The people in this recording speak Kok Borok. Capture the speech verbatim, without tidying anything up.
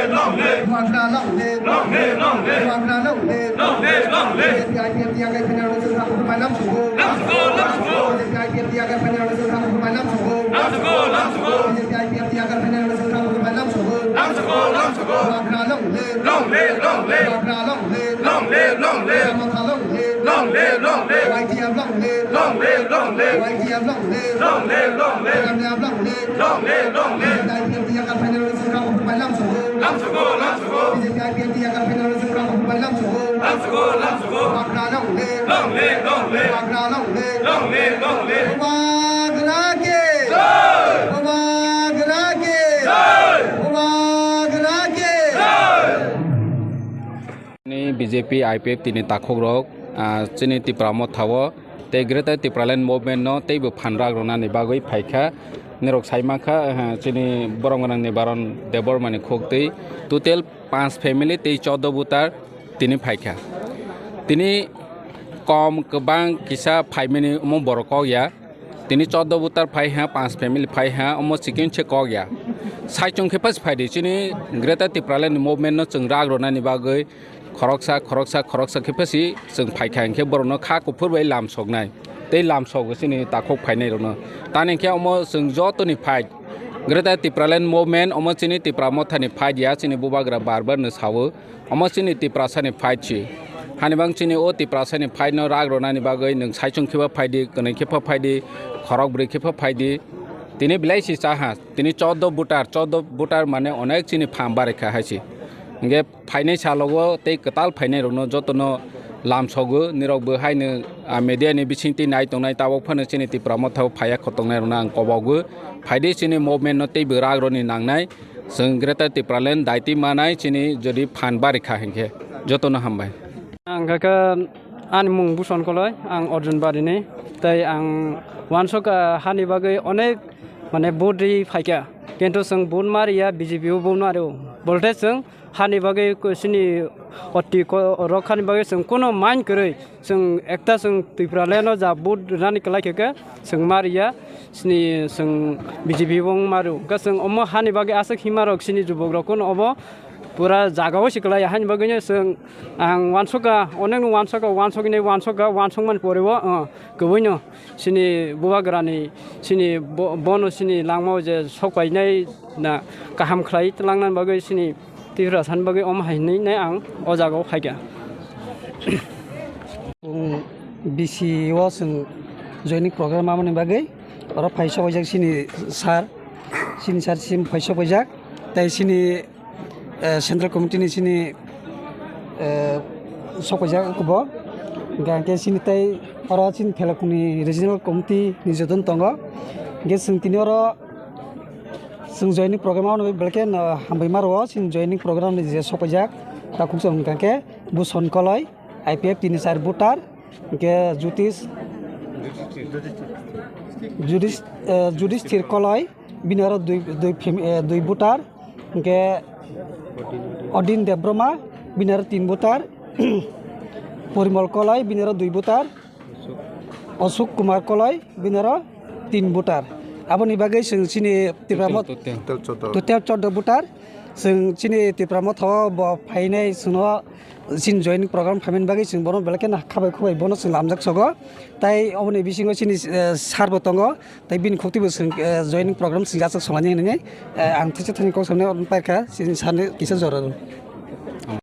Long live! Bubagra long live! Long live, long live! Bubagra long live! Long live, long live! B J P I P F T yakarphainai rok chwng kha kuphur bai lamsogo. Lamsogo, lamsogo! B J P I P F T yakarphainai rok chwng kha kuphur bai lamsogo. Lamsogo, lamsogo! B J P I P F T yakarphainai rok chwng kha kuphur bai lamsogo. Lamsogo, lamsogo! Bubagra long live! Long live, long live! Bubagra long live! Long live, long live! Motha long live! Long live, long live! Y T F long live! Long live, long live! Y T F long live! Long live, long live! Bubagra long live! Long live, long live! B J P I P F T yakarphainai rok chwng kha kuphur bai lamsogo. Lamsogo, lamsogo! B J P I P F T yakarphainai rok chwng kha kuphur bai lamsogo. Lamsogo, lamsogo! Bubagra long live! Long live, long live! Bubagra long live! Long live, long live! Bubagra ki! Jai! Bubagra ki! Jai! Bubagra ki! Jai! Ni B J P I P F T ni takhuk rok, ah, chini Tipra Motha o tei Greater Tipraland Movement no teibo phan rak rwnani bagwi phaikha. Nirok sai mankha, ah, chini borom gwnang ni Baron Debbarma ni khuk twi total panch family tei chordo voter tini phaikha. Tini kom kwbang kisa phaimani omo borok kok ya. Tini chordo voter phai ha, panch family phai ha, omo chikon se kok ya. Saichung khe pas phai di, chini Greater Tipraland Movement no chwng rak rwnani bagwi khoroksa, khoroksa, khoroksa khe pasi chwng phaikha, hinkhe borokno kha kuphur bai lam soknai. Tei lam sogo chini takhuk phainai rokno. Tani hinkhe omo chwng jotoni fight. Greater Tipraland Movement omo chini Tipra Mothani fight ya, chini bubagra bar bar no sao. Omo chini Tiprasani fight si. Hani bang chini o Tiprasani fight no rak rwnani bagwi nwng saichung khe pha phai di, kwnwi khe pha phai di, khorok brwi khe pha phai di. Tini belai si cha ha. Tini chordo voter, chordo voter mane onek chini phan barikha hai si. Hinkhe phainai salogo tei kwtal phainai rokno jotono lam sogo, nirok bo haino, ah, media ni bisingtwi nai tongnai, tabok phano chini Tipra Motha o phaiya khotoknai rokno ang kobogo. Phaidi chini movement no teibo rak roni nangnai. Chwng Greater Tipraland daiti manai chini jodi phan barikha hinkhe. Jotono hambai. Ang kha khe ani mung Buson Koloi, ang Arjun Barini, tei ang uansuk, ah, hani bagwi onek mane vote ri phaikha, kintu chwng vote ma riya, B J P o vote ma rio. Bolte chwng hani bagwi ko-, chini oti ko-, rok hani bagwi chwng kuno mind kwrwi, chwng ekta chwng Tipraland o ja vote rani kwlai khe khe chwng ma riya, chini chwng B J P o wng ma rio. Hwnkhe chwng omo hani bagwi aswk hima rok chini jubok rok kuno obo pura jaga o se kwlai, hani bagwi no chwng ang uansukha, onek no uansukha, uansuknai uansukha, uansukmani pore o, uh, kwbwi no chini bubagrani, chini bo-, bono chini langmao je sok painai na kaham khlai tlangnani bagwi chini Tiprasani bagwi omo hai hinwi nai ang o jaga o phaikha. Chwng B C o chwng joining program aboni bagwi oro phai sok paijak chini sir, chini sir sim phai sok paijak, tei chini eh, Central Committee ni chini, eh, sok paijak bo. Hingkhe chini tei oro chini Phelokoni Regional Committee ni joto no tongo. Hingkhe chwng tini oro chwng joining program abono belai khe no hambai ma rwo. Chini joining program ni je sok paijak takhuk chwng hingkha khe Buson Koloi, I P F T ni sir voter, hingkhe Jyotish, Jyotish, eh, Jyudishthir Koloi, bini oro dui, dui phim-, eh, dui voter, hingkhe Odin Debbarma, bini oro tin voter, Porimol Koloi, bini oro dui voter, Ashok Kumar Koloi, bini oro tin voter. Aboni bagwi chwng chini Tipra Motha total, total chordo voter. Chwng chini Tipra Motha o bo phainai chwngno chini joining program phaimani bagwi chwng bono belai kheno khabai khubai bono chwng lamjak sogo. Tai oboni bisingo chini, eh, sir bo tongo. Tai bini khukti bo chwng, eh, joining program chwng jachak songlaini hinwi, eh, ang thiksa thani kok samani paikha chini sir ni kisa jora rw.